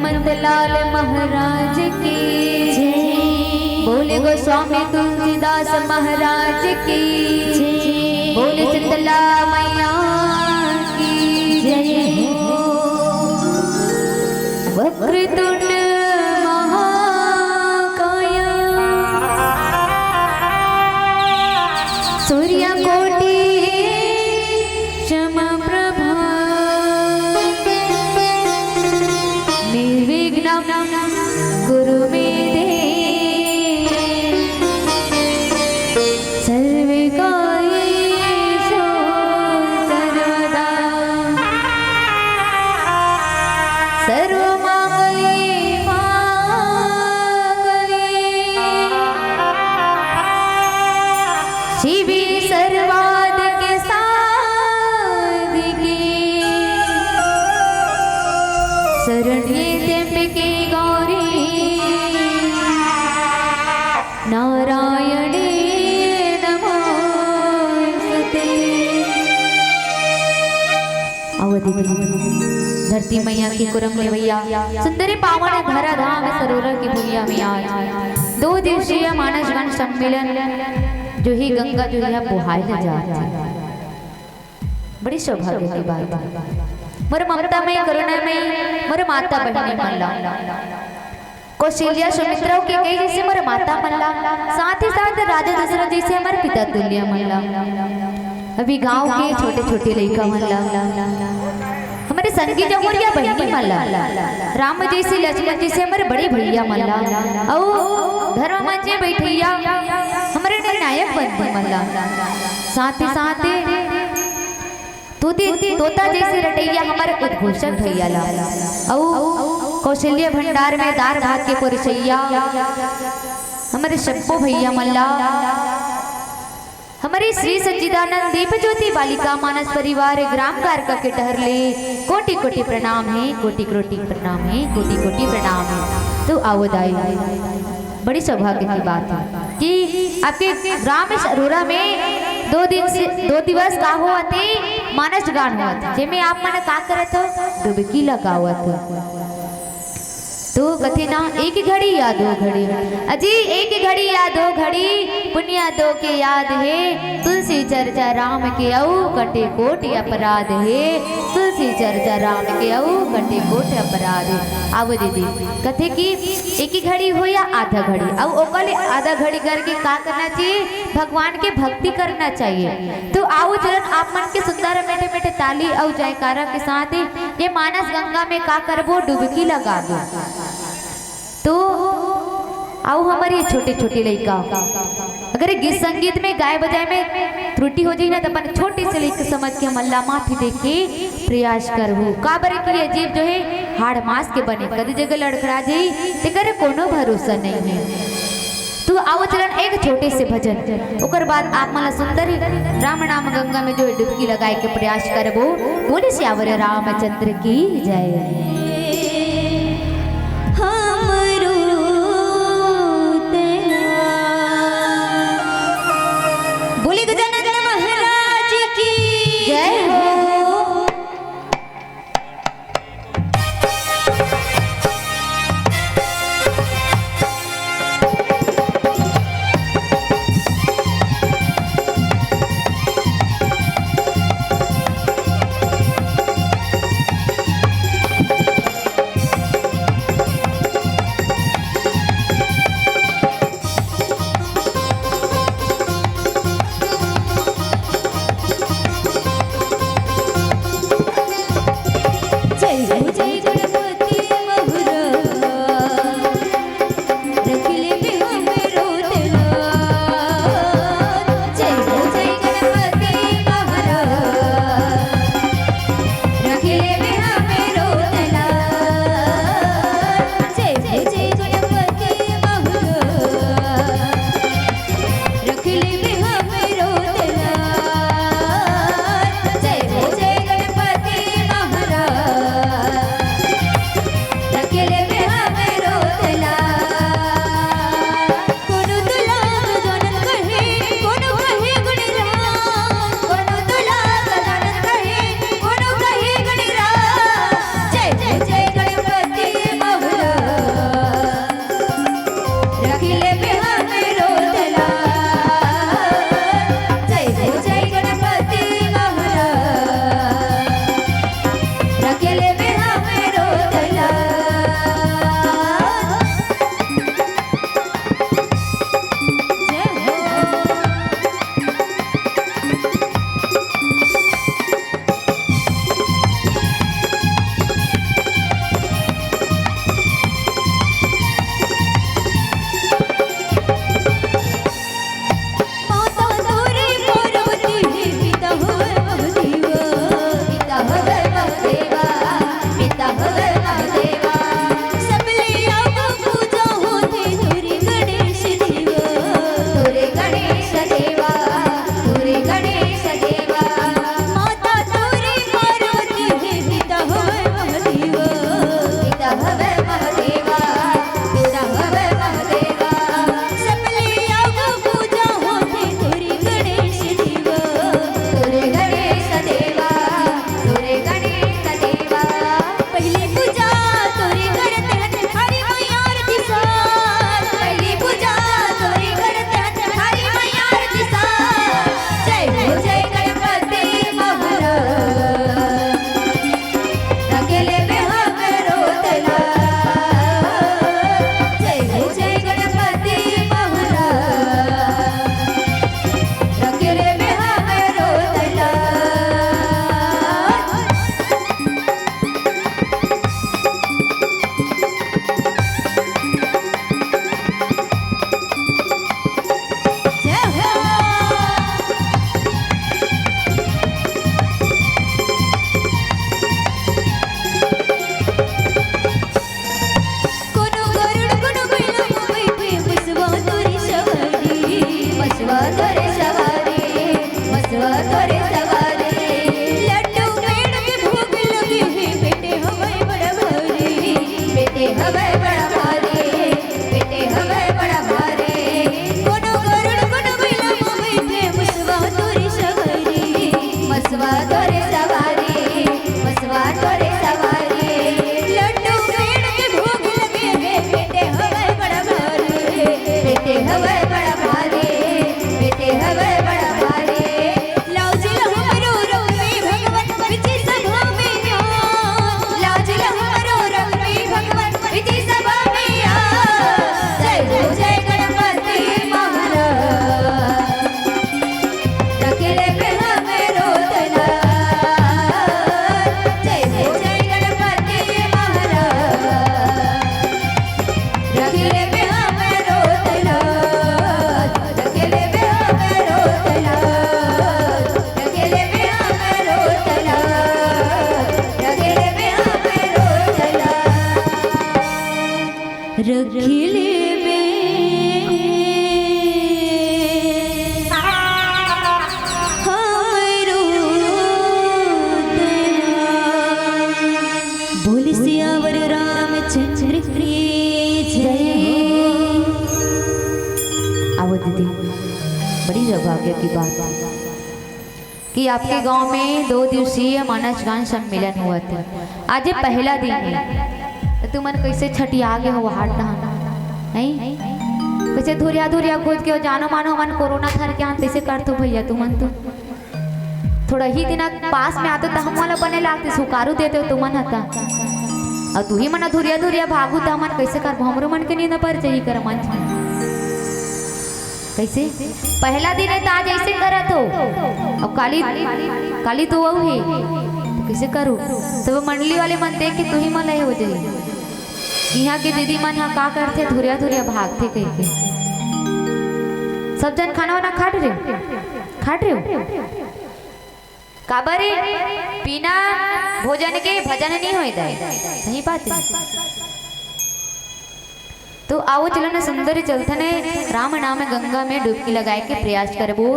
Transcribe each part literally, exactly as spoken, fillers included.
नंदलाल महाराज की जय। बोले गोस्वामी तुलसीदास महाराज की जय। बोले शीतला मैया की जय। वक्रतुंड महाकाय सूर्यकोटि समप्रभा निर्विघ्नं कुरु मे देव सर्वकार्येषु सर्वदा। सर्वमांगल्ये मांगल्ये शिवे सर्वार्थ के साधके शरण्ये त्र्यंबके गौरी नारायणी नमोस्तुते। अवधि धरती मैया के कुरम लेवैया सुंदर पावन धरा धाम सरोरा की भुइया में आज दो दिवसीय मानस गान सम्मेलन जो ही गंगा जो है बोहाय ले जात हे। बड़ी सौभाग्य की बात हे। मोर ममता मई, करुणा मई, मोर माता बहिनी मन ला, कौशल्या सुमित्रा कैकेयी जैसे मोर माता मन ला, साथ ही साथ राजा दशरथ जैसे हमर पिता तुल्य मन ला, अभी गांव के छोटे छोटे लइका मन ला, हमरे संगी जमुरिया बहिनी मन ला, राम जैसे लक्ष्मण जैसे हमरे बड़े भैया मन ला, अउ धर्म मंच में बैठैया हमरे निर्णायक बंधु मन ला, साथ ही साथ तोते, तोता जैसे रटैया हमर उद्घोषक भैया ला, अउ कौशल्या भंडार में दार भात के परोसैया हमरे सब्बो भैया मन ला, हमरे श्री सच्चिदानंद दीप ज्योति बालिका मानस परिवार ग्राम कारका के डहर ले कोटि कोटि प्रणाम हे, कोटि कोटि प्रणाम हे, कोटि कोटि प्रणाम हे। तो आवो दाई, बड़ी सौभाग्य की बात हे कि आपके ग्राम सरोरा में दो दिन से, दो दिवस का होवत हे, मानस गान होवत हे, जेमे आप मन का करत हो, डुबकी लगावत हो। तो कथे ना, एक घड़ी या दो घड़ी, अजी एक घड़ी या दो घड़ी, पुनिया दो के याद हे, तुलसी चर्चा राम के अउ, कटे कोटि अपराध हे, तुलसी चर्चा राम के अउ, कटे कोटि अपराध हे। आवो दीदी, कथे कि एक ही घड़ी हो या आधा घड़ी, अउ ओकर ले आधा घड़ी करके का करना चाहिए? भगवान के भक्ति करना चाहिए। तो आओ चलन आप मन के सुंदर मीठे मीठे ताली अउ जयकारा के साथ ये मानस गंगा में का करबो, डुबकी लगाबो। तो आओ हमर ये छोटे छोटे लइका, अगर ये गीत संगीत में गाय बजाय में त्रुटि हो जाही ना, तो अपन छोटे से लइका समझ के हमन ला माफी दे के प्रयास करहू। काबर कि ये जीव जो हे हाड़ मांस के बने, कदी जगह लड़खड़ा जाही, तेकर कोनो भरोसा नहीं हे। तो आओ चलन एक छोटे से भजन, ओकर बाद आप मन ला सुंदर राम नाम गंगा में जो हे डुबकी लगाए के प्रयास करबो। बोले सियावर रामचंद्र की जय। हमरो तना। बोले गजानन महाराज की जय हो। जय हो जय गणपति महुरा, रख ले भी हमरो तना। जय हो जय गणपति महुरा, रख ले भी हमरो तना। जय हो जय गणपति महुरा, रख ले भी हमरो तना। जय हो जय गणपति महाराज। खिलबे हमरो दया। बोल सियावर रामचंद्र की जय हो। आवो दीदी, बड़ी सौभाग्य की बात कि आपके गांव में दो दिवसीय मानस गान सम्मेलन होवत हे। आज ये पहला दिन हे, त तुमन कैसे छटिया गे हो हाट डहान, नहीं? कैसे धुरिया धुरिया खोज के जानो मानो हमन कोरोना धर के आन, तैसे करथो भैया तुमन तो। थोड़ा ही दिन पास में आते त हमन ला बने लागते, सुकारू देते हो तुमन हता। अउ तुही मन धुरिया धुरिया भागू त हमन कैसे करबो? हमरो मन के नींद पर जाही कर मन। कैसे? पहला दिन हे त आज ऐसे करत हो, अब काली, काली तो अउ हे, त कैसे करू? सब मंडली वाले मन देख के तुही मन लहे हो जाही। इहाँ के दीदी मन ह का करथे, धुरिया धुरिया भागथे कहिके। सब जन खाना वाना खा डरे हो? खा डरे हो? काबर रे? बिना भोजन के भजन नहीं होय दाई। सही बात हे। तो आओ चलो ना सुंदर चलथन, राम नाम गंगा में डुबकी लगाए के प्रयास करबो।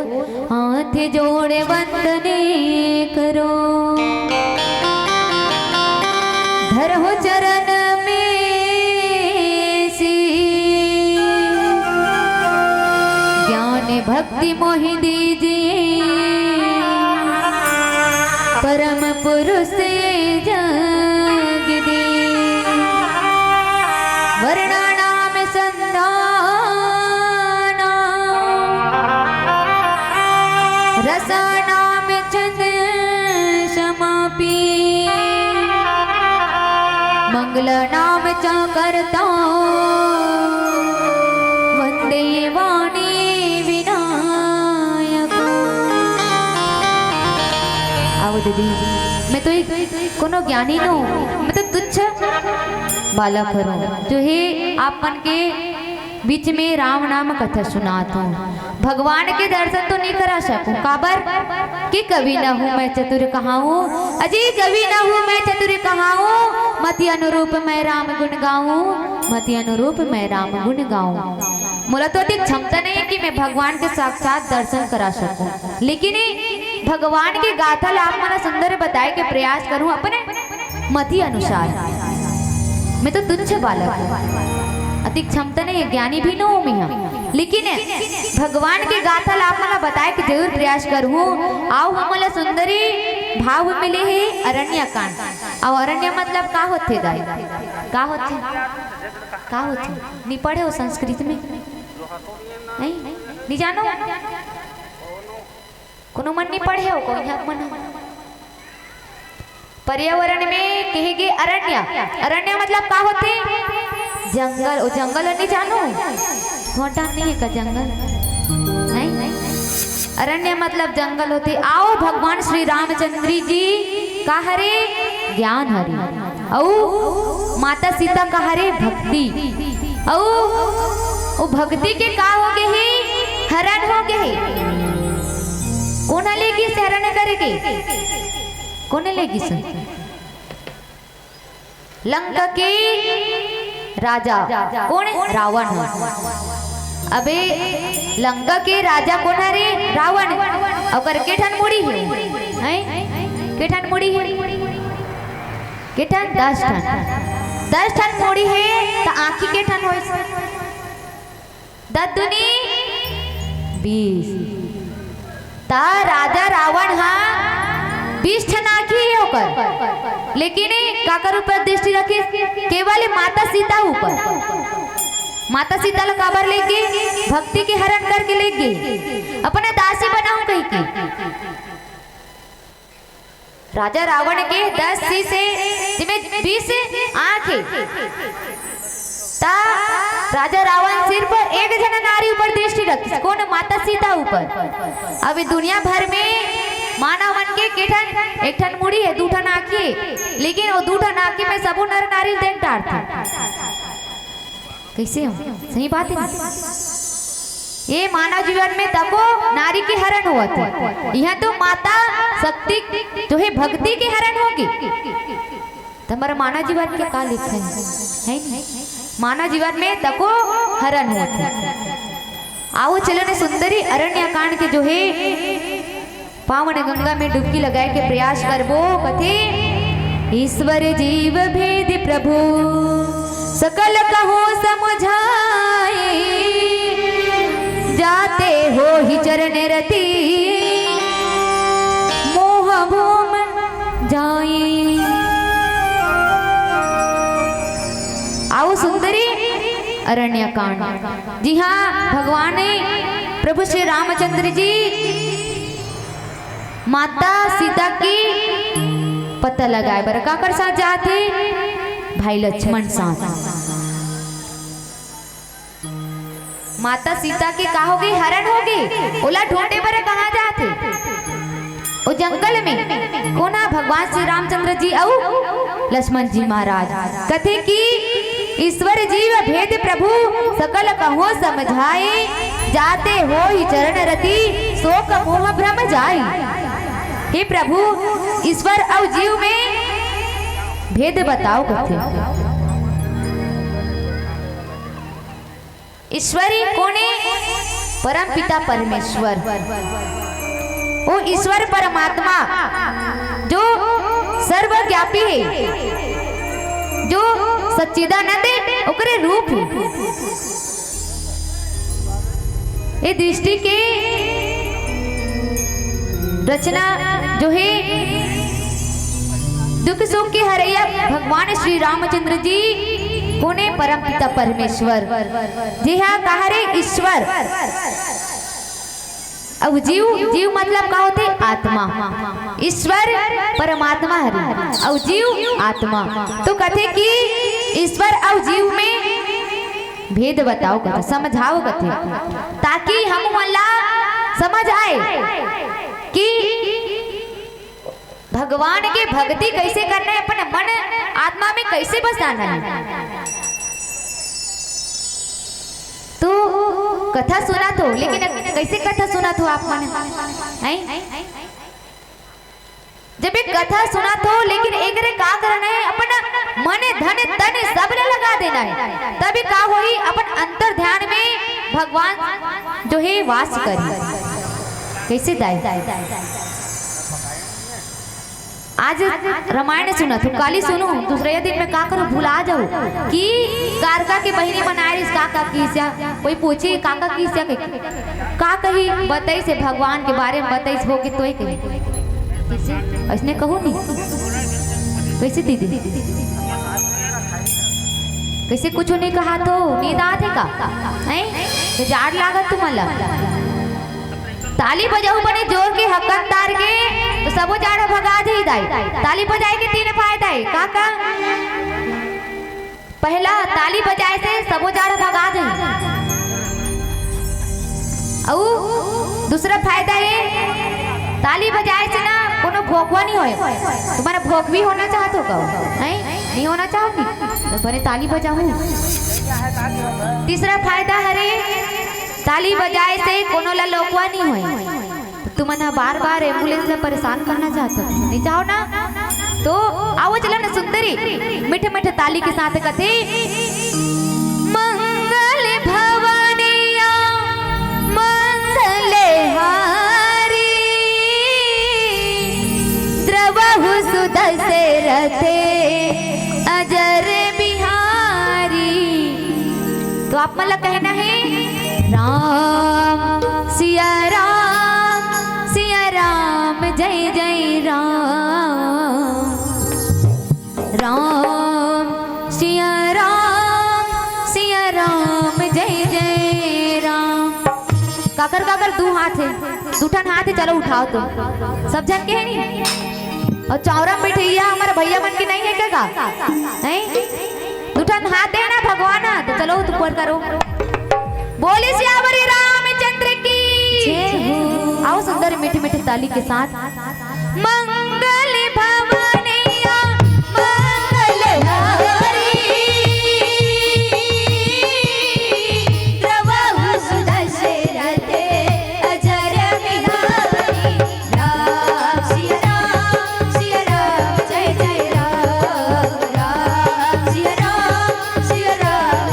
हाथ जोड़े वंदने करो, धरहु चरण में शीश। ज्ञान भक्ति मोहि दीजिए, परम पुरुष ये जगदीश। वर्णानाम संधाना रसानाम छंद समापी। मंगल नाम च करता वंदे वाणी विनायक। आओ दीदी, मैं तो एक कोनो ज्ञानी नो, मैं तो तुच्छ बालक हरो, जो हे आप मन के बीच में राम नाम कथा सुनात हूँ। भगवान के दर्शन तो नहीं करा सकूं, काबर कि कवि न हूँ मैं चतुर कहाऊँ, अजी कवि न हूँ मैं चतुर कहाऊँ, मति अनुरूप मैं राम गुण गाऊँ, मति अनुरूप मैं राम गुण गाऊँ। मोला तो अधिक क्षमता नहीं कि मैं भगवान के साक्षात दर्शन करा सकूं, लेकिन ये भगवान के गाथा ला आप मन सुंदर बताए के प्रयास करूं अपने मति अनुसार। मैं तो तुच्छ बालक हूँ, अति क्षमता नहीं है, ज्ञानी भी नो हूँ मैं, लेकिन भगवान के गाथा ला आप मन ला बताए के जरूर प्रयास करूँ। आओ हमन ला सुंदरी भाव मिले हे अरण्य कांड। अउ अरण्य मतलब का होथे दाई? का होथे? का होथे? नहीं पढ़े हो संस्कृत में? नहीं? नहीं जानो? कोनो मन नहीं पढ़े हो, कोई यहाँ मन हो। पर्यावरण में कहे गे अरण्य। अरण्य मतलब का होथे? जंगल। ओ जंगल नहीं जानो? होटा नहीं है का जंगल? नहीं? अरण्य मतलब जंगल होथे। आओ भगवान श्री रामचंद्र जी का हरे? ज्ञान हरे। अउ माता सीता का हरे? भक्ति। अउ ओ भक्ति के का हो गे हे? हरण हो गे हे। कोन ह ले गिस हरण करके? कोन ले गिस? लंका के राजा कोन? रावण ह। अबे लंका के राजा कोन हरे? रावण। ओकर के ठन मुड़ी हे? हैं? के ठन मुड़ी हे? के ठन? दस ठन। दस ठन मुड़ी हे त आँखी के ठन होइस? दस दूनी बीस। त राजा रावण ह बीस ठन आँखी हे ओकर, लेकिन काकर ऊपर दृष्टि रखिस? केवल माता सीता ऊपर। माता सीता ल काबर लेगे? भक्ति के हरण करके लेगे, अपने दासी बनाऊं कहिके। राजा रावण के दस शीश हे, जिमे बीस आँख हे। त राजा रावण सिर्फ एक झन नारी ऊपर दृष्टि रखिस, कोन? माता सीता ऊपर। अब ये दुनिया भर में मानव मन के के ठन? एक ठन मुड़ी हे, दू ठन आँखी हे, लेकिन वो दू ठन आँखी में सबो नर नारी ल देख डारथे। कैसे हो? सही बात हे ना? ये मानव जीवन में तको नारी के हरण होवत हे। यहाँ तो माता शक्ति जो हे भक्ति के हरण होगे। त हमर मानव जीवन के का लिखे हे? है नहीं? मानव जीवन में तको हरण होत हे। आओ चलो ने सुंदरी अरण्यकांड के जो हे पावन गंगा में डुबकी लगाए के प्रयास करबो। कथे, ईश्वर जीव भेद प्रभु सकल कहो समझाए, जाते हो ही चरण रति मोह भूम जाए। आओ सुंदरी अरण्यकांड। जी हाँ, भगवान प्रभु श्री रामचंद्र जी माता सीता के पता लगाए बर काकर साथ जात हे? भाई लक्ष्मण साथ। माता सीता के का होगे? हरण होगे। ओला ढूंढे बर कहाँ जात हे? ओ जंगल में। कोन हा? भगवान श्री रामचंद्र जी अउ लक्ष्मण जी महाराज। कथे कि ईश्वर जीव भेद प्रभु सकल कहो समझाए, जाते हो ही चरण रति सोक मोह भ्रम जाए। हे प्रभु, ईश्वर अउ जीव में भेद बताओ कथे। ईश्वरी कोने? परम पिता परमेश्वर। ओ ईश्वर परमात्मा जो सर्वव्यापी हे, जो सच्चिदानंद हे, ओकरे रूप हे। ये दृष्टि के रचना जो हे दुख सुख के हरैया भगवान श्री रामचंद्र जी कोने? परम पिता परमेश्वर। जी हाँ, कहा रे ईश्वर। अब जीव, जीव मतलब का होथे? आत्मा। ईश्वर परमात्मा हरे, अउ जीव आत्मा। तो कथे कि ईश्वर अउ जीव में भेद बताओ कथे, समझाओ कथे, ताकि हम मन ला समझ आए कि भगवान के भक्ति कैसे करना है, अपन मन आत्मा में कैसे बसाना है। तो कथा सुनत हो, लेकिन कैसे कथा सुनत हो आप मन? हैं? जब एक कथा सुनत हो, लेकिन एकरे का करना है? अपन मन, धन, तन सब ले लगा देना है, तभी का होही? अपन अंतर ध्यान में भगवान जो है वास करी। कैसे दाई? आज रामायण सुनत हो, काली सुनो, दूसरे दिन में का करो, भुला जाओ कि कारका के बहिनी बनाए रहिस, का का किसिया, कोई पूछे का का किसिया के, का कही, बताइस हे भगवान के बारे में, बताइस हो के तोय कही। कैसे? ऐसने कहू नहीं। कैसे दीदी? कैसे कुछ नहीं कहा तो नींद आत हे का? हैं? तो जाड़ लागत तुमन ला। ताली बजाहू बने जोर के, हकन तार के, तो सबो जाड़ भगा जाही दाई। ताली बजाए के तीन फायदा हे। का का? पहला, ताली बजाए से सबो जाड़ भगा जाही। अउ दूसरा फायदा हे, ताली बजाए से ना कोनो भोकवा नहीं होय। तुम्हारा भोकवी होना चाहत हो का? हैं? नहीं होना चाहो नहीं? तो बने ताली बजाहू। तीसरा फायदा हरे, ताली बजाए से कोनो ला लोकवा नहीं होय। तुमन ह बार-बार एम्बुलेंस ला परेशान करना चाहत हो, नहीं चाहो ना? तो आओ चलो ना सुंदरी, मीठे-मीठे ताली के साथ कथे, मंगल भवनिया मंगल हारी, द्रवहु सुदशरथे अजर बिहारी। तो आप मन ला कहना हे, राम सिया राम, सिया राम जय जय राम, राम सिया राम, सिया राम जय जय राम। काकर काकर दू हाथ हे, दू ठन हाथ हे, चलो उठाओ तो, सब झन के हे नी। अउ चौरा में बैठइया हमर भइया मन के नहीं हे का? नहीं? दू ठन हाथ दे ना भगवान, तो चलो ऊपर करो। बोले सियावर रामचंद्र की। जय हो। आओ सुंदर मीठे मीठे ताली के साथ। मंगल भवनिया मंगल हारी, द्रवहु सुदशरथे अजर बिहारी। राम सिया राम, सिया राम, जय जय राम। राम सिया राम, सिया राम,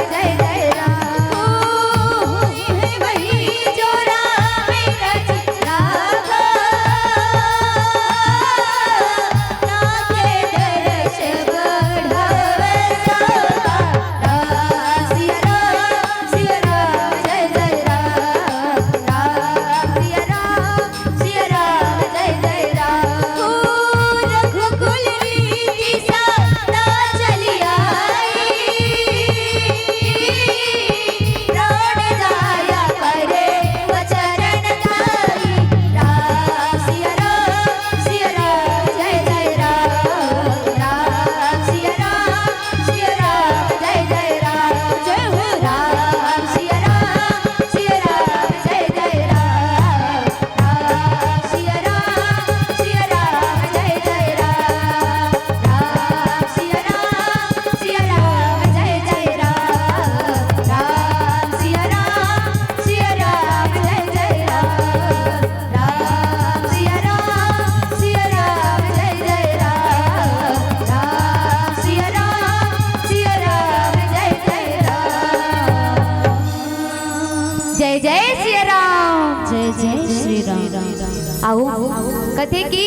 थे कि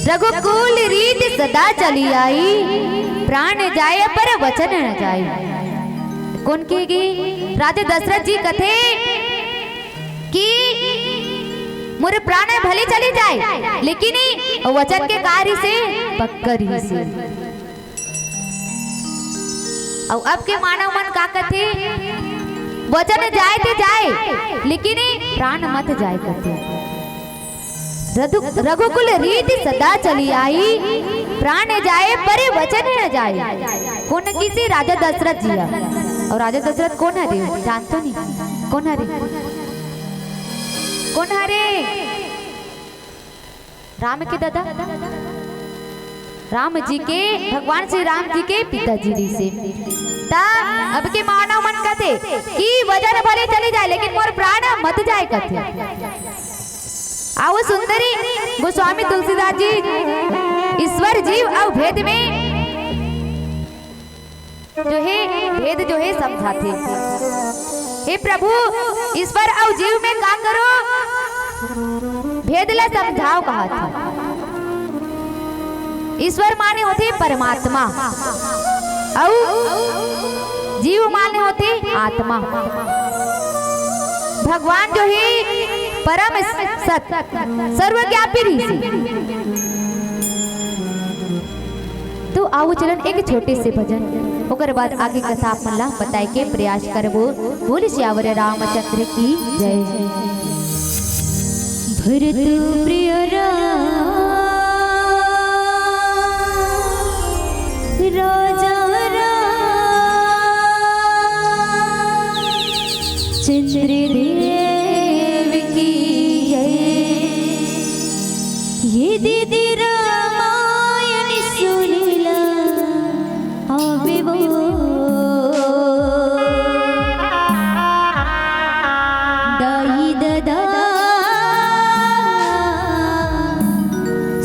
रघुकुल रीत सदा चली आई, प्राण जाए पर वचन न जाए। कोन कहे गे? राजा दशरथ जी कथे कि मोर प्राण भले चले जाए, लेकिन वचन के कार्य से पक्का रहिसे। अउ अब के मानव मन का कथे, वचन जाए ते जाए, लेकिन प्राण मत जाए कथे। रघु-, रघुकुल रीत सदा चली आई, प्राण जाए पर वचन न जाए। कोन किसे? राजा दशरथ जी ह। अउ राजा दशरथ कोन हरे? जानथो नहीं। कोन हरे? कोन हरे? राम के दादा, राम जी के, भगवान श्री राम जी के पिताजी रहिसे। त अब के मानव मन कथे कि वचन भले चले जाए, लेकिन मोर प्राण मत जाए कथे। अउ सुंदरी गोस्वामी तुलसीदास जी ईश्वर जीव अउ भेद में जो हे भेद जो हे समझाथे। हे प्रभु, ईश्वर अउ जीव में का करो, भेद ला समझाव कहत हे। ईश्वर माने होथे परमात्मा, अउ जीव माने होथे आत्मा। भगवान जो हे परम सत, सर्वव्यापी रहिसे। तो आओ चलन एक छोटे से भजन, ओकर बाद आगे कथा आप मन ला बताए के प्रयास करबो। बोल सियावर रामचंद्र की जय। भरत प्रिय राम, राजा राम, चंद्र देव की जय। ये दीदी रामायण सुनला आवे वो। दाई ददा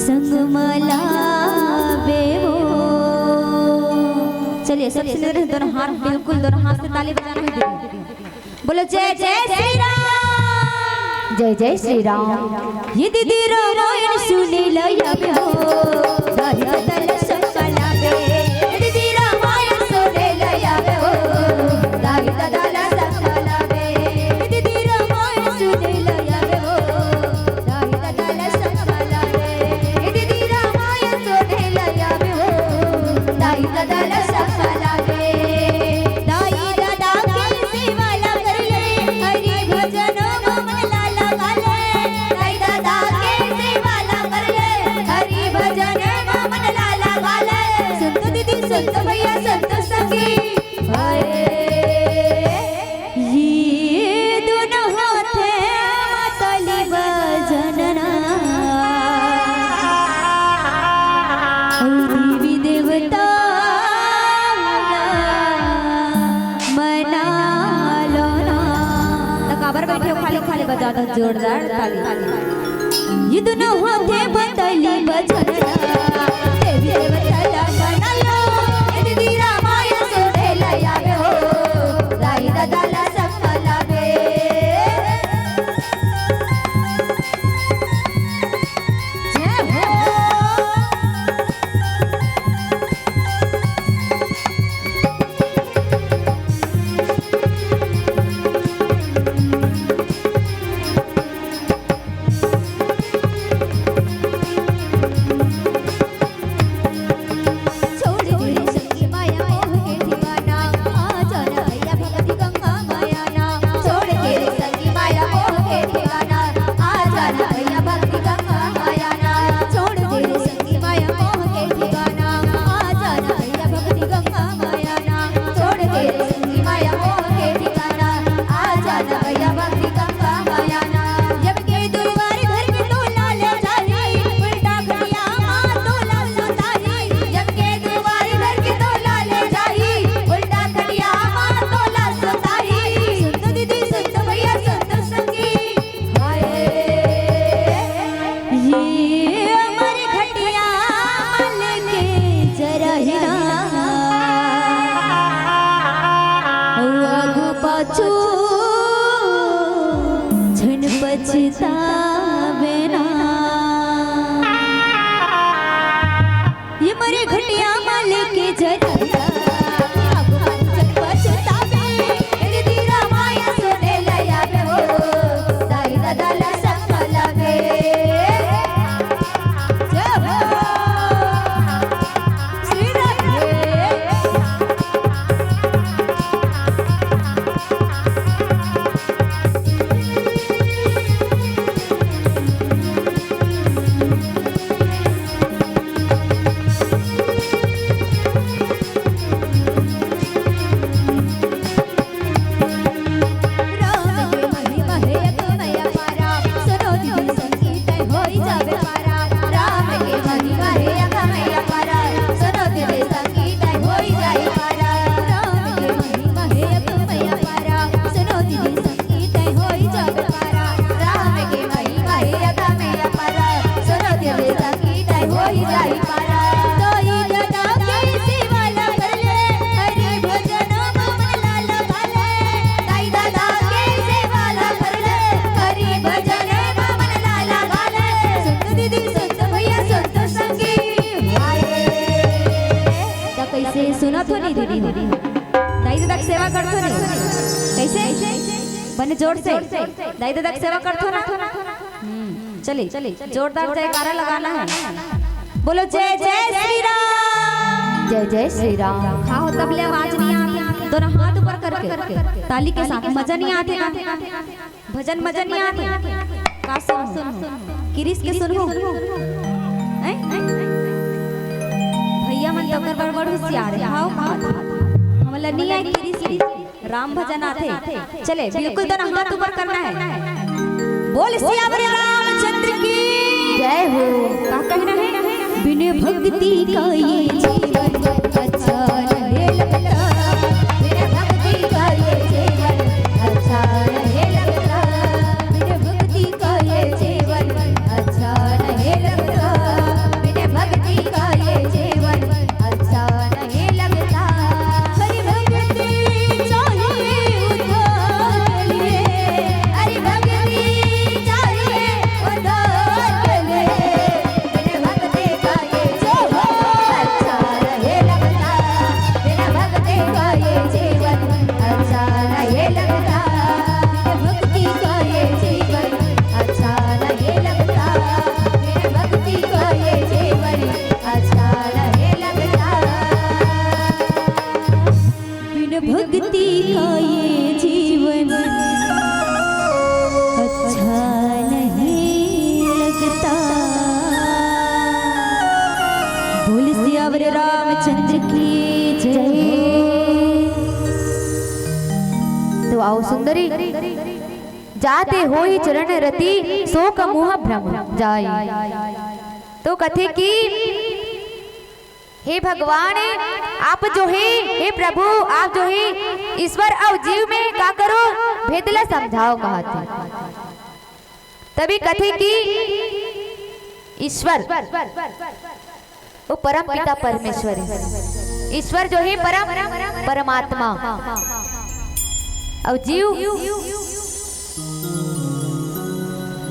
संग मला आवे वो। चलिए, सबसे पहले दोनों हाथ, बिल्कुल दोनों हाथ से ताली बजाना है दीदी। बोलो जय जय श्री राम। जय जय श्री राम। ये दीदी रामायण सुने ला आवे हो, दाई ददा ला संग मला आवे। ये दीदी रामायण सुने ला आवे हो, दाई ददा ला संग मला आवे। ये दीदी रामायण सुने ला आवे हो, दाई ददा ला संग मला आवे। ये दीदी रामायण सुने ला आवे हो, दाई ददा ला संग मला आवे। दाई ददा के सेवा ला कर ले, हरि भजन म मन ला लगा ले। दाई ददा के सेवा ला कर ले, हरि भजन म मन ला लगा ले। संत दीदी, संत भैया, संत सखी, हाय। ये दोनों हाथे म ताली बजाना, अउ देवी देवता मना लो ना। त काबर बैठे हो, खाली खाली बजा दो जोरदार ताली। ये दोनों हाथे म ताली बजाना, देवी देवता ला मना लो। ये दीदी रामायण सुने ला आवे हो, दाई ददा ला संग मला आवे। जय हो। ये हमर घटिया मल के जरहिना, आगू पाछू झन पछतावे ना। सुनत हो नहीं दीदी हो? दाई ददा के सेवा करथो नहीं? कैसे? बने जोर से। दाई ददा के सेवा करथो ना? हम्म, चली, जोरदार जयकारा लगाना है। बोलो जय जय श्री राम। जय जय श्री राम। खाओ तब ले आवाज नहीं आती, दोनों हाथ ऊपर करके ताली के साथ। मजा नहीं आते ना? भजन मजा नहीं आते? का सुनहूं? किरिस के सुनहूं? हैं? भैया मन तो ओकर बर बड़ होशियार है। हाव, हाव। हमला नहीं आए किरिस के। राम भजन आते। चले, बिल्कुल दोनों हाथ ऊपर करना है। बोल सियावर रामचंद्र की जय हो। का कहना है? बिन भक्ति का ये जीवन अच्छा नहीं लगता। बिन भक्ति का ये जीवन अच्छा नहीं लगता। बिन भक्ति का ये जीवन अच्छा नहीं लगता। बिन भक्ति का ये जीवन अच्छा नहीं लगता। हरि भक्ति चाहिए उद्धार के लिए। हरि भक्ति चाहिए उद्धार के लिए। बिन भक्ति का ये जीवन अच्छा नहीं लगता। बिन भक्ति का ये जीवन अच्छा नहीं लगता। बिन भक्ति का ये जीवन अच्छा नहीं लगता। बिन भक्ति का ये जीवन अच्छा नहीं लगता। बिन भक्ति का ये जीवन अच्छा नहीं लगता। बोल सियावर रामचंद्र की जय। तो आओ सुंदरी, जाते होई चरण रति, शोक मोह भ्रम जाई। तो कथे कि हे भगवान, आप जो है, हे प्रभु, आप जो है ईश्वर अउ जीव में का करो, भेद ला समझाओ कहत हे। तभी कथे कि ईश्वर वो परम पिता परमेश्वर है। ईश्वर जो है परम परमात्मा अउ जीव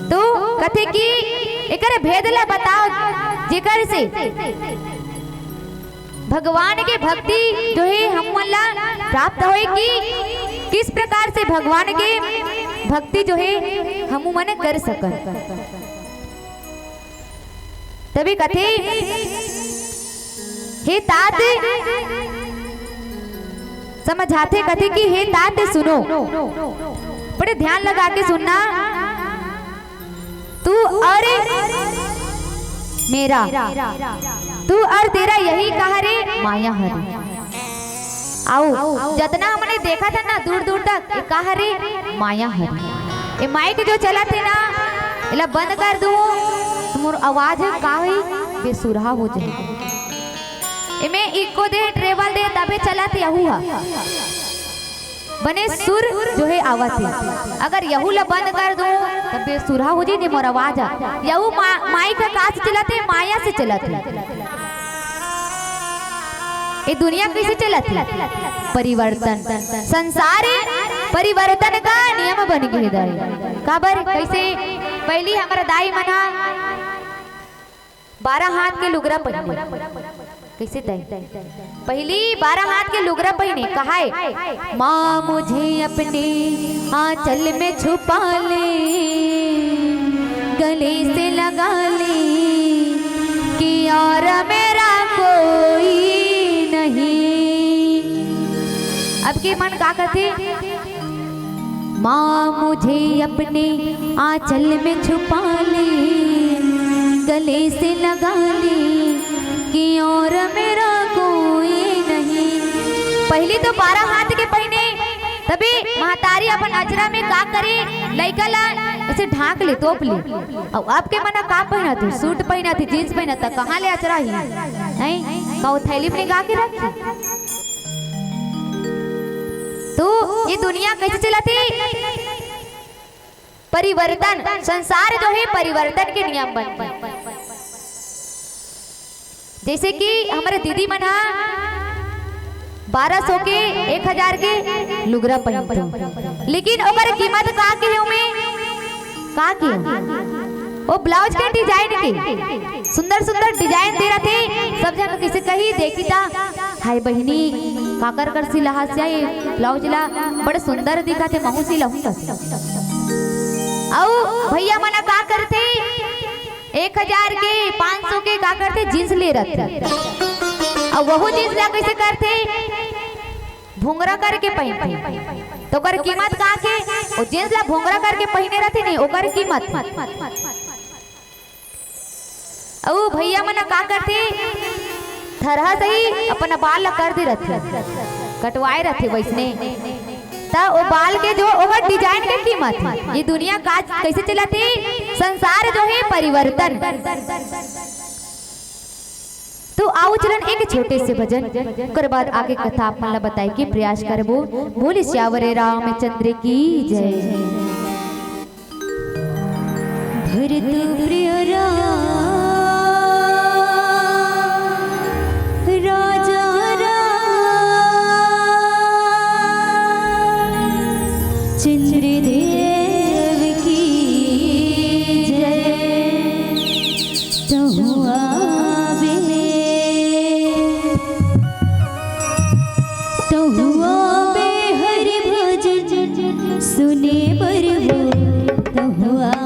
तो कथे कि एकर भेद ला बताओ, जेकर से भगवान के भक्ति जो है हम मन ला प्राप्त होए कि किस प्रकार से भगवान के भक्ति जो है हम मन कर सकन। तभी कथे, हे तात, समझाथे कथे कि हे तात सुनो, बड़े ध्यान लगा के सुनना। तू और मेरा, तू और तेरा यही का हरे, माया हरे। आओ, जतना हमने देखा था ना दूर दूर तक, ये का हरे, माया हरे। ये माइक जो चलत हे ना, एला बंद कर दूं तो मोर आवाज ह का होही, बेसुरहा हो जाही। एमे इको दे, ट्रेबल दे, तभे चलत हे यहू हा। बने सुर जो है आवत हे। अगर यहू ला बंद कर दूं, तब बेसुरहा हो जाही मोर आवाज ह। यहू मा-, माइक ह का से चलत हे, माया से चलत हे। ये दुनिया कैसे चलत हे? परिवर्तन। संसार परिवर्तन का नियम बन गे हे दाई। काबर? कैसे? पहिली हमर दाई मन ह बारह हाथ के लुगरा पहिने। कैसे दाई? पहिली बारह हाथ के लुगरा पहिने, कहाय, माँ मुझे अपने आंचल में छुपा ले, गले से लगा ले कि और मेरा कोई नहीं। अब के मन का कथे, माँ मुझे अपने आंचल में छुपा ले, गले से लगा ले कि और मेरा कोई नहीं। पहिली तो बारह हाथ के पहिने, तभी महतारी अपन अचरा में का करे, लइका ला ऐसे ढांक ले, तोप ले। अउ अब के मन ह का पहिनत हे? सूट पहिनत हे, जींस पहिनत हे, कहाँ ले अचरा ही? नहीं, का वो थैली में निगा के रखी? तो ये दुनिया कैसे चलत हे? परिवर्तन, संसार जो है परिवर्तन के नियम बन गे। जैसे कि हमर दीदी मन ह बारह सौ के, एक हजार के लुगरा पहिनथे, लेकिन ओकर कीमत का के हे ओमे? का के हे? ओ ब्लाउज के डिजाइन के सुंदर सुंदर डिजाइन दे रथे। सब झन कइसे कही, देखी ता, "हाय बहिनी, काकर कर सिलाहस या ये ब्लाउज ला, बड़े सुंदर दिखत हे, महू सिलहूं।" अउ भैया मन का करथे, एक हजार के, पाँच सौ के का करथे, जींस ले रथे। अउ वहू जींस ला कइसे करथे, भोंगरा करके पहिनथे। त ओकर कीमत का के? ओ जींस ला भोंगरा करके पहिने रथे नहीं, ओकर कीमत। अउ भैया मन का करथे, थरहा सही अपन बाल ला कर दे रथे, कटवाए रथे वइसने। त ओ बाल के जो ओकर डिजाइन के कीमत हे। ये दुनिया का कइसे चलत हे, संसार जो हे परिवर्तन। तो आओ चलन एक छोटे से भजन, ओकर बाद आगे कथा आप मन ला बताए के प्रयास करबो। बोले सियावर रामचंद्र की जय। भरत प्रिय राम, राजा राम, चंद्रदेव की जय। तहु आबे, तहु आबे हरि भजन सुने बर हो, तहु आबे।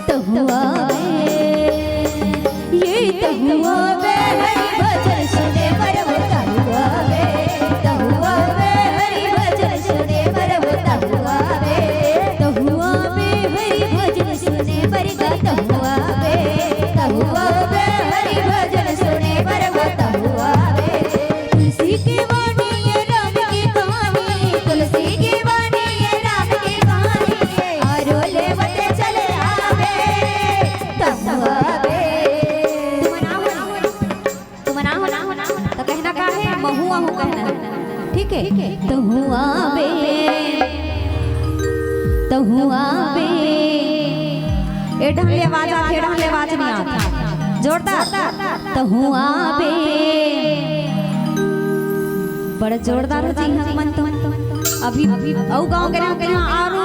तहुआ बे, ये तहुआ बे हरि भजन सुने बर वो तहुआ बे, तहुआ बे हरि भजन सुने बर वो तहुआ बे, तहुआ बे हरि भजन सुने बर गा तहुआ बे, तहुआ बे हरि भजन सुने बर वो तहुआ बे। तुलसी के वाणी ये राम की कहानी, तुलसी के वाणी ये राम की कहानी, आरो लेवत चले आवे, तहुआ बे। तुमन आहो ना, तुमन आहो ना, तो कहना का हे, महू आहू कहना हे, ठीक हे? तहुआ बे, तहुआ बे। ए ढंग ले आवाज आथे, ए ढंग ले आवाज नइ आथे। जोरदार। तहुआ बे। बड़ा जोरदार हो जी, हम मन तो। अभी, अभी अउ गाँव के रहते हैं, आरो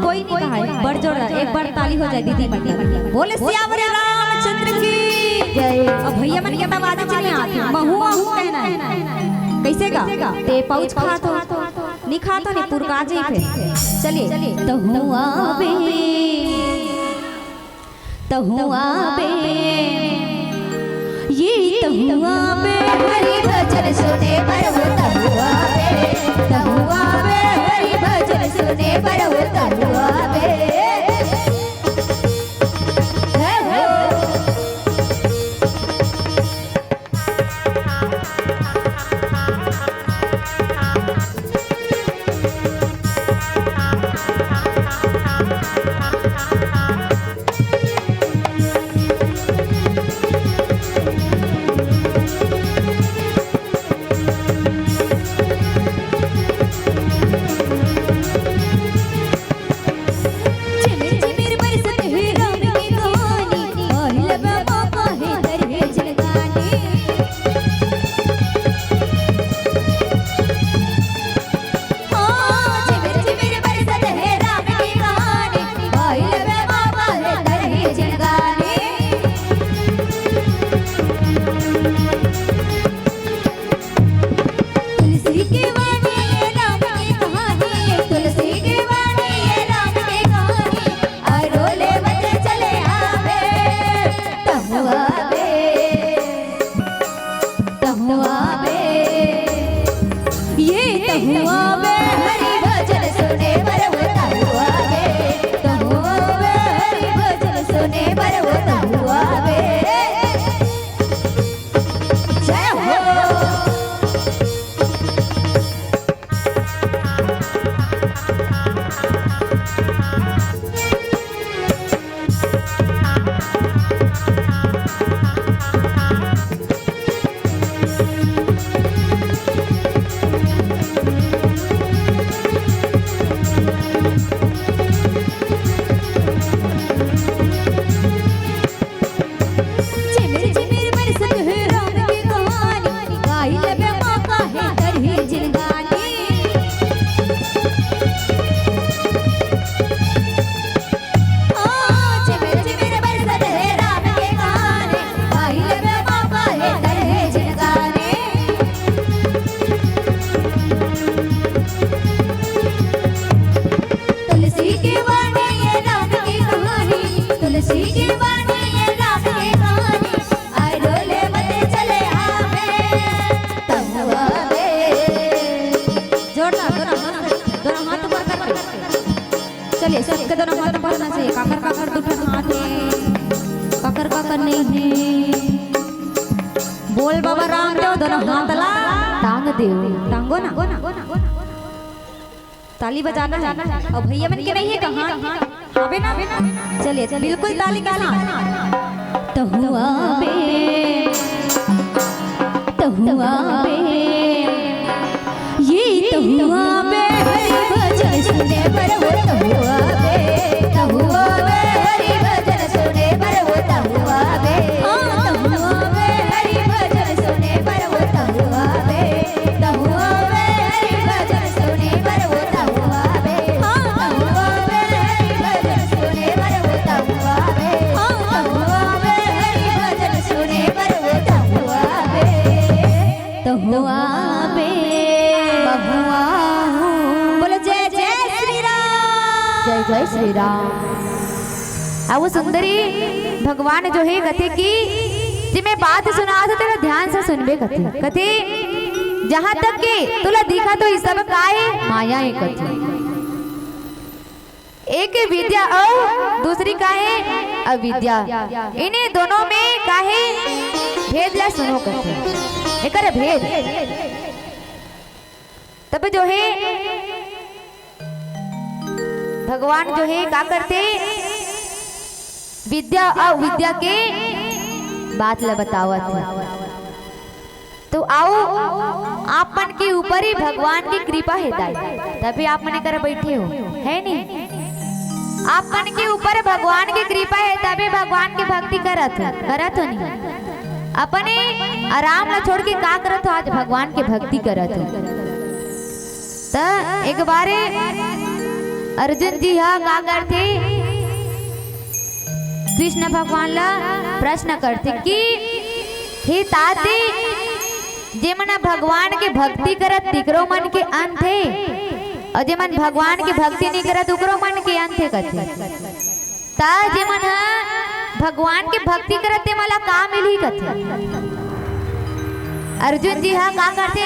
कोई नइ कहा हे। बड़ जोरदार, एक बार ताली हो जाए दीदी मन की। बोले सियावर रामचंद्र की जय। अब भैया मन के आवाज नइ आथे, महू आहू कहना हे। कइसे गा? ते पाउच खात हो, नइ खात हो, नइ पुरका जी फिर। चलिए। तहुआ बे, तहुआ बे, ये तहुआ बे हरि भजन सुने बर वो तहुआ बे, तहुआ बे हरि भजन सुने बर वो तहुआ बे। हे हो। झिमिर झिमिर बरसत हे राम के पानी, आही लबा पापा हे धरे झिलगानी। हाँ, झिमिर झिमिर बरसत हे राम के पानी, आही लबा पापा हे धरे झिलगानी। तुलसी के वाणी ये राम की कहानी, तुलसी के वाणी ये राम बोल बाबा रामदेव, दोनों हाथ ला टांग देव। टांगो ना। ताली बजाना है। अउ भैया मन के नहीं है कहाँ? हावे ना? चलिए, बिल्कुल ताली के साथ। तहुआ बे, तहुआ बे, ये तहुआ बे, हरि भजन सुने बर वो तहुआ बे, तहुआ बे, हरि भजन सुने बर वो तहुआ बे, हाँ, तहुआ बे, हरि भजन सुने बर वो तहुआ बे, तहुआ बे, हरि भजन सुने बर वो तहुआ बे, हाँ, तहुआ बे, हरि भजन सुने बर वो तहुआ बे, हाँ, तहुआ बे, हरि भजन सुने बर वो तहुआ बे। तहुआ बे। महुआ हूँ। बोलो जय जय श्री राम। जय जय श्री राम। अब वो सुंदरी भगवान जो है कथे कि जे मैं बात सुनात हों तेला ध्यान से सुनबे कथे। कथे जहाँ तक के तोला दिखा तो ये सब का है? माया है कथे। एक विद्या अउ दूसरी का हे अविद्या। इन्हें दोनों में का हे भेद ला सुनो कथे। एकर भेद तब जो हे भगवान जो हे का करथे, विद्या अउ विद्या के बात ला बतावत हे। तो आओ, आप मन के ऊपर ही भगवान के कृपा हे दाई, तभी आप मन एकर बैठे हो, है नी? आप मन के ऊपर भगवान के कृपा हे, तभी भगवान के भक्ति करत हो, करत हो नी? अपने आराम ला छोड़ के का करत हो, आज भगवान के भक्ति करत हो। त एक बारे अर्जुन जी हा का करथे, कृष्ण भगवान ला प्रश्न करथे कि हे तात, जेमन ह भगवान के भक्ति करत तिकरो मन के अंत हे, अउ जेमन भगवान के भक्ति नइ करत उकरो मन के अंत हे कथे। त जेमन ह भगवान के भक्ति करत तेमन ला का मिलही कथे। अर्जुन जी ह का करथे,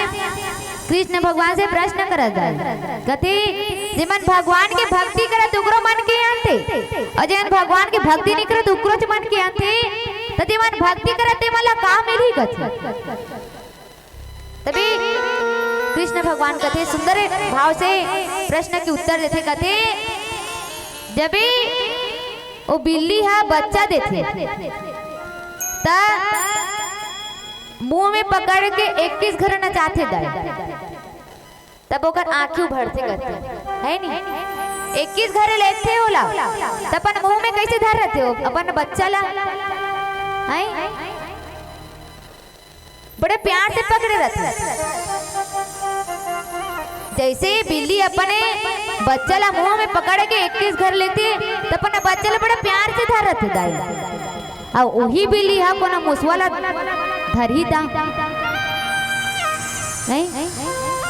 कृष्ण भगवान से प्रश्न करत हे, कथे जेमन भगवान के भक्ति करत उकरो मन के अंत हे, अउ जेमन भगवान के भक्ति नइ करत उकरोच मन के अंत हे, त जेमन भक्ति करत तेमन ला का मिलही कथे। तभी कृष्ण भगवान कथे, सुंदर भाव से प्रश्न के उत्तर देथे, कथे जबे वो बिल्ली हा बच्चा देथे त मुंह में पकड़ के इक्कीस घरे नचाथे दाई, तब ओकर आंखी उभरथे कथे, है नी? इक्कीस घरे लेथे ओला, त अपन मुंह में कैसे धर रथे वो अपन बच्चा ला, है? बड़े प्यार से पकड़े रथे। जैसे ही बिल्ली अपने बच्चा ला मुंह में पकड़ के इक्कीस घरे लेथे, त अपन बच्चा ला बड़े प्यार से धर रथे दाई। अउ उही बिल्ली हा कोनो मुसवा ला धरही ता, नहीं?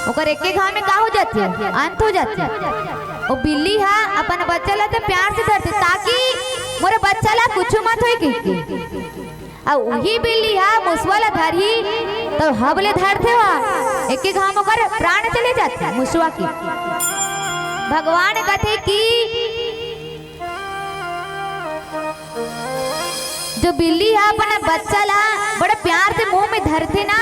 ओकर एके घाव में का हो जाथे? अंत हो जाथे। वो बिल्ली हा अपन बच्चा ला तो प्यार से धरथे, ताकि मोर बच्चा ला कुछु मत होय कहिके। अउ उही बिल्ली हा मुसवा ला धरही, त हब ले धरथे वा, एके घाव में ओकर प्राण चले जाथे मुसवा के। भगवान कथे कि जो बिल्ली हा अपन बच्चा ला बड़े प्यार से मुंह में धरथे ना,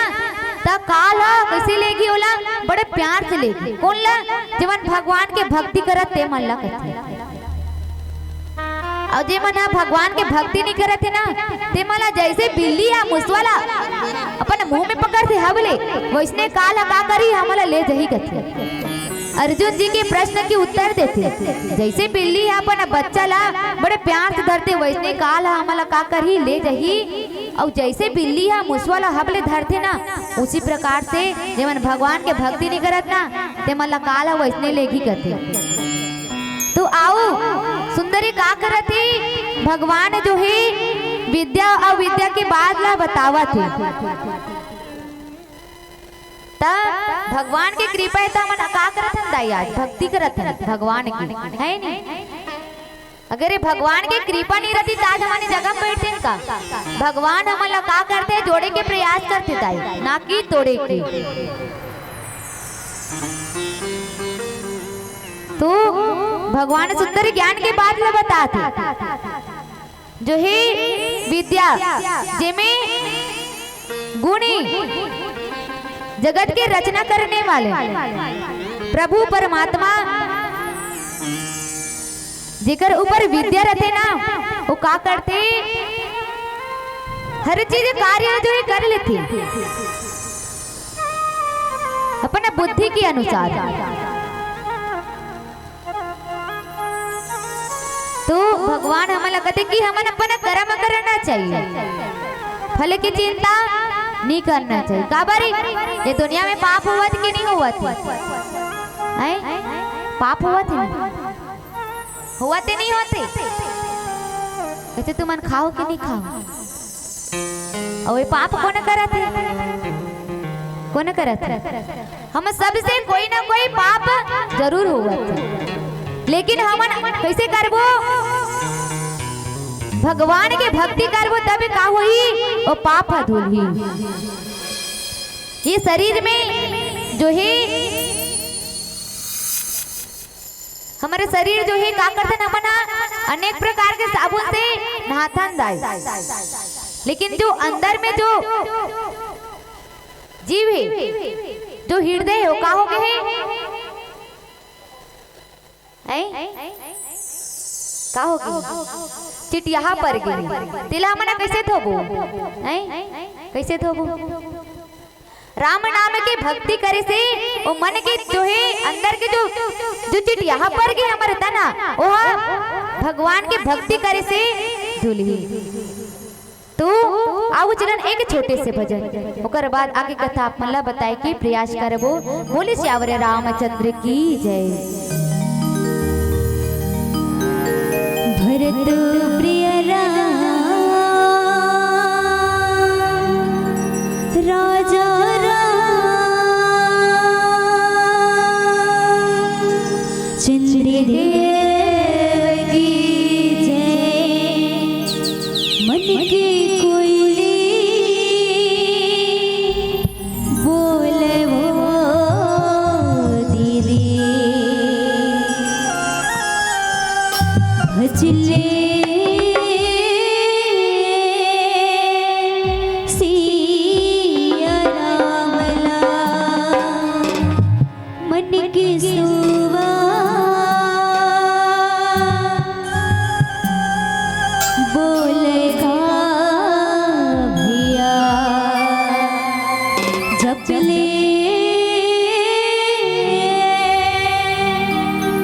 त काल हा कैसे लेगी ओला? बड़े प्यार से लेगी। कोन ला? जेमन भगवान के भक्ति करत तेमन ला कथे। अउ जेमन ह भगवान के भक्ति नइ करत हे ना, तेमन ला जैसे बिल्ली या मुसवा ला अपन मुंह में पकड़थे हब ले, वैसने काल ह का करही, हमन ला ले जही कथे। अर्जुन जी के प्रश्न के उत्तर देथे, जैसे बिल्ली ह अपन बच्चा ला बड़े प्यार से धरथे, वैसने काल ह हमन ला का करही, ले जही। अउ जैसे बिल्ली ह मुसवा ला हब ले धरथे ना, उसी प्रकार से जेमन भगवान के भक्ति नइ करत ना, तेमन ला काल ह वैसने लेगी कथे। तो आओ, सुंदरी का करत हे? भगवान जो हे विद्या अउ विद्या के बात ला बतावत हे। त भगवान के कृपा हे त हमन का करत हन दाई? आज भक्ति करत हन भगवान के, है नी? अगर ये भगवान के कृपा नइ रहती त आज हमन ए जगह में बैठतेन का? भगवान हमन ला का करथे? जोड़े के प्रयास करथे दाई, ना कि तोड़े के। तो भगवान सुंदर ज्ञान के बात ला बताथे, जो हे विद्या, जेमे गुणी, जगत के रचना करने वाले प्रभु परमात्मा जेकर ऊपर विद्या रथे ना, वो का करथे? हर चीज कार्य जो हे कर लेथे अपन बुद्धि के अनुसार। तो भगवान हमन ला कथे कि हमन अपन कर्म करना चाहिए, फल के चिंता नहीं करना चाहिए। काबर? ये दुनिया में पाप होवत कि नहीं होवत? हैं? पाप होवत हे? होवत हे नहीं होत हे? कथे तुमन खाव कि नहीं खाव? अउ ये पाप कोन करत हे? कोन करत हे? हम सबसे कोई ना कोई पाप जरूर होवत हे, लेकिन हमन कैसे करबो? भगवान के भक्ति करबो, तब का होही? वो पाप ह धुलही। ये शरीर में जो हे, हमर शरीर जो हे का करथन, हमन ह अनेक प्रकार के साबुन से नहाथन दाई, लेकिन जो अंदर में जो जीव हे, जो हृदय हे, वो का हो गे हे? हैं? का हो गे? चिटियाहा पर गे। तेला हमन ह कैसे धोबो? हैं? कैसे धोबो? राम नाम के भक्ति करे से वो मन के जो हे, अंदर के जो, जो चिटियाहा पर गे हमर तना, ओहा भगवान के भक्ति करे से धुलही। तो आऊ चलन एक छोटे से भजन, ओकर बाद आगे कथा आप मन ला बताए के प्रयास करबो। बोले सियावर रामचंद्र की जय। भरत प्रिय राम, राजा राम, चंद्र देव की जय। मन के कोयली बोले वो दीदी, भजले सिया राम ला। मन के सुवा बोले का भैया, जप ले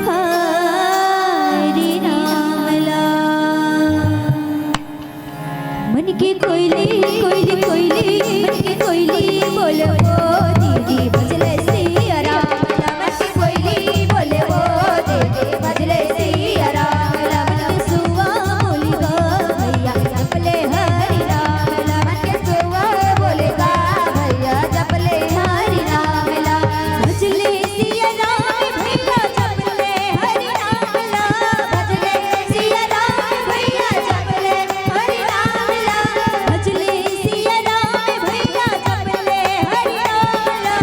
हरि नाम ला। मन के कोयली, कोयली, कोयली, मन के कोयली बोले वो दीदी, भजले सिया राम ला। मन के कोयली बोले वो दीदी, भजले सिया राम ला। मन के सुवा बोले गा भैया, जप ले हरि नाम ला। मन के सुवा बोले गा भैया, जप ले हरि नाम ला। भजले सिया राम भैया, जप ले हरि नाम ला। भजले सिया राम भैया, जप ले हरि नाम ला। भजले सिया राम भैया, जप ले हरि नाम ला।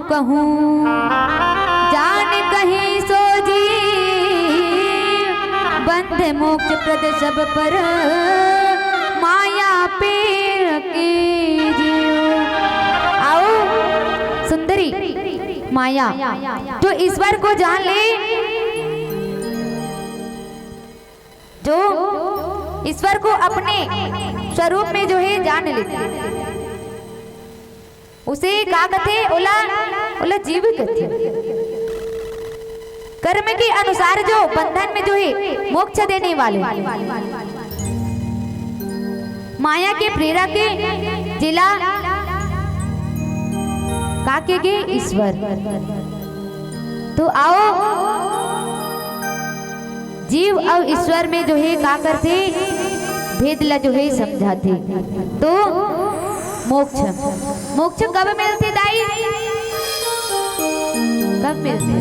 कहूँ जान कहीं सो जी, बंध मोक्ष प्रद सब पर माया पीर की जीव। आओ सुंदरी माया, जो ईश्वर को जान ले, जो ईश्वर को अपने स्वरूप में जो है जान ले, उसे का कथे? ओला, ओला जीव कथे। कर्म के अनुसार जो बंधन में जो है मोक्ष देने वाले, माया के प्रेरक जेला का के गे? ईश्वर। तो आओ, जीव अउ ईश्वर में जो है का करथे, भेद ला जो है समझाथे। तो मोक्ष, मोक्ष कब मिलथे दाई? कब मिलथे?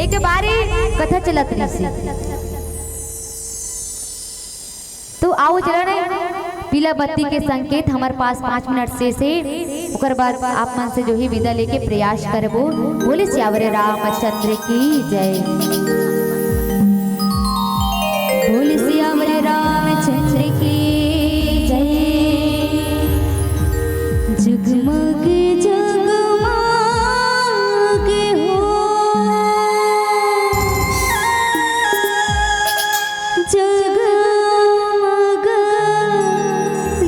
एक बारी कथा चलत रहिसे। तो आओ चला रे, पीला बत्ती के संकेत हमर पास पाँच मिनट से से, ओकर बाद आप मन से जो ही विदा लेके प्रयास करबो। बोले सियावर रामचंद्र की जय। बोले सियावर रामचंद्र की जय। जगमग जगमग हो, जगमग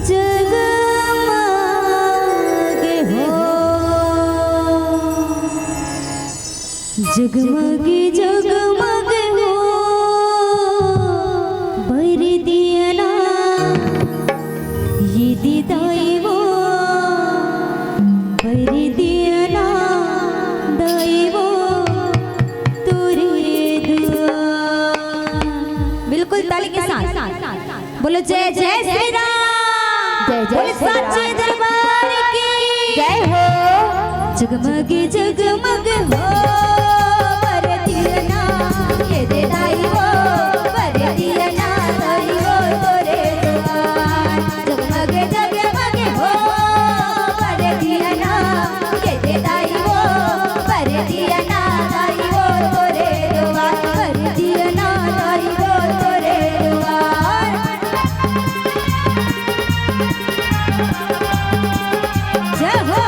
जगमग हो, जगमग जगमग हो, बर दिया ना ये दे दाई वो, बर दिया ना दाई वो तोरे दुआ। बिल्कुल ताली के साथ बोलो, जय जय श्री राम। जय जय बोलो, श्री राम। साचे दरबार की जय हो। जगमग जगमग हो, बर दिया ना ये दे दाई वो, बर दिया ना दाई वो तोरे दुआर। जगमग जगमग हो, बर दिया ना ये दे दाई वो, बर दिया ना दाई वो तोरे दुआर, बर दिया ना दाई वो तोरे दुआर। जय हो।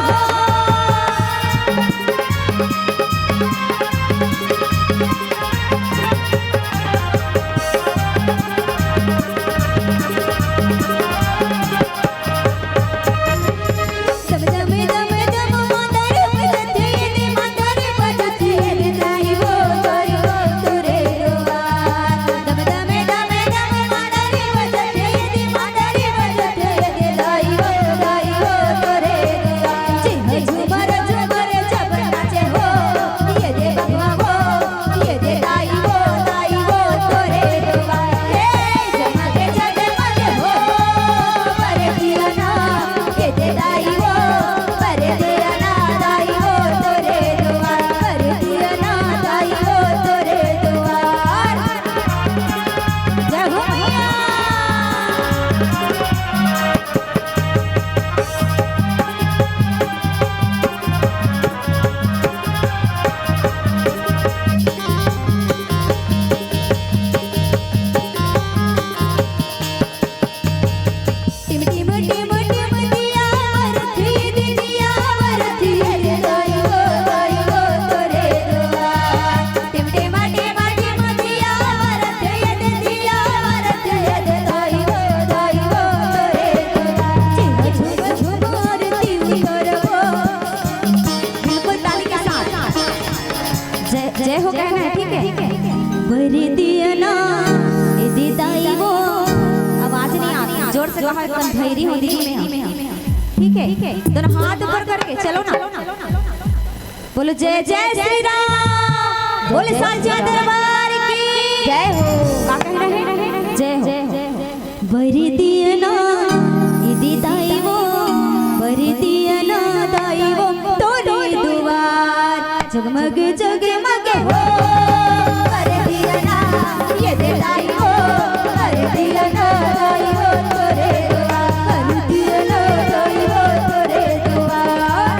बिल्कुल ताली के साथ। जय, जय हो कहना है, ठीक है? बर दिया ना, ए दे दाई वो। आवाज नहीं आ रही, जोर से कहा, एकदम भैरी हो दिल में हम। ठीक है? दोनों हाथ ऊपर करके चलो ना। बोलो, जय जय श्री राम। बोले, साचे दरबार की जय हो। का कह रहे हैं? जय हो। बर दिया ना, ए दे दाई वो, बर दिया ना दाई वो तोरे दुआर। जगमग जगमग हो, बर दिया ना, ए दे दाई वो, बर दिया ना दाई वो तोरे दुआर, बर दिया ना दाई वो तोरे दुआर।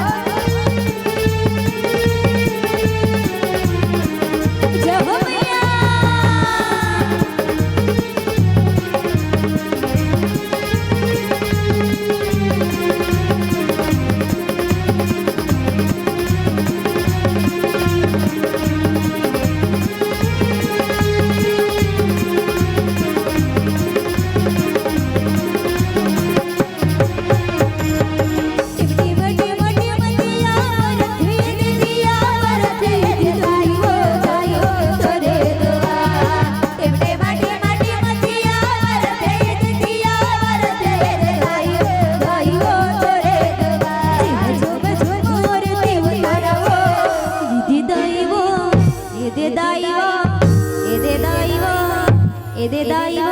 ये दे दाई वो,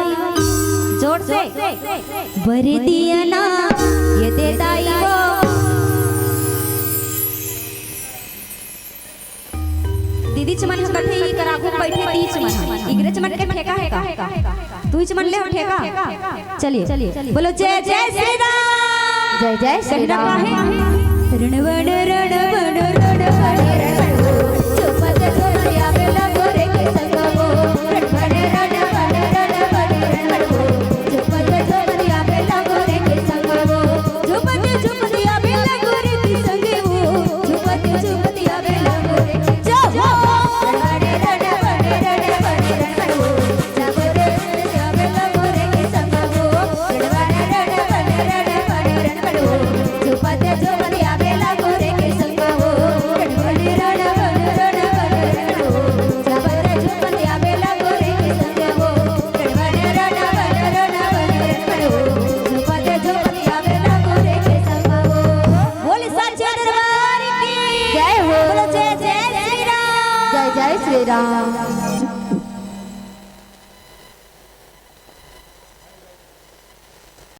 जोर से। बर दिया ना, ये दे दाई वो। दीदी चमन ह कथे, इकर आगू म बइठे तीच मन ह। इगरे चमन के ठेका हे का? तू ही चमन ले हो ठेका? चलिए, बोलो जय जय श्री राम। जय जय श्री कहना का राम। हे? रण वन रण वन रण वन रण वन, चुपत चुपत आवेला गोरे के संगमो। रण वन रण वन रण वन रण वन, चुपत चुपत आवेला गोरे के संगमो। चुपत चुपत आवेला गोरे के संगमो। चुपत चुपत आवेला गोरे के संगमो। रण वन रण वन रण वन रण वन, बोले साचे दरबार की। जय हो। बोलो जय जय श्री राम। जय जय श्री राम।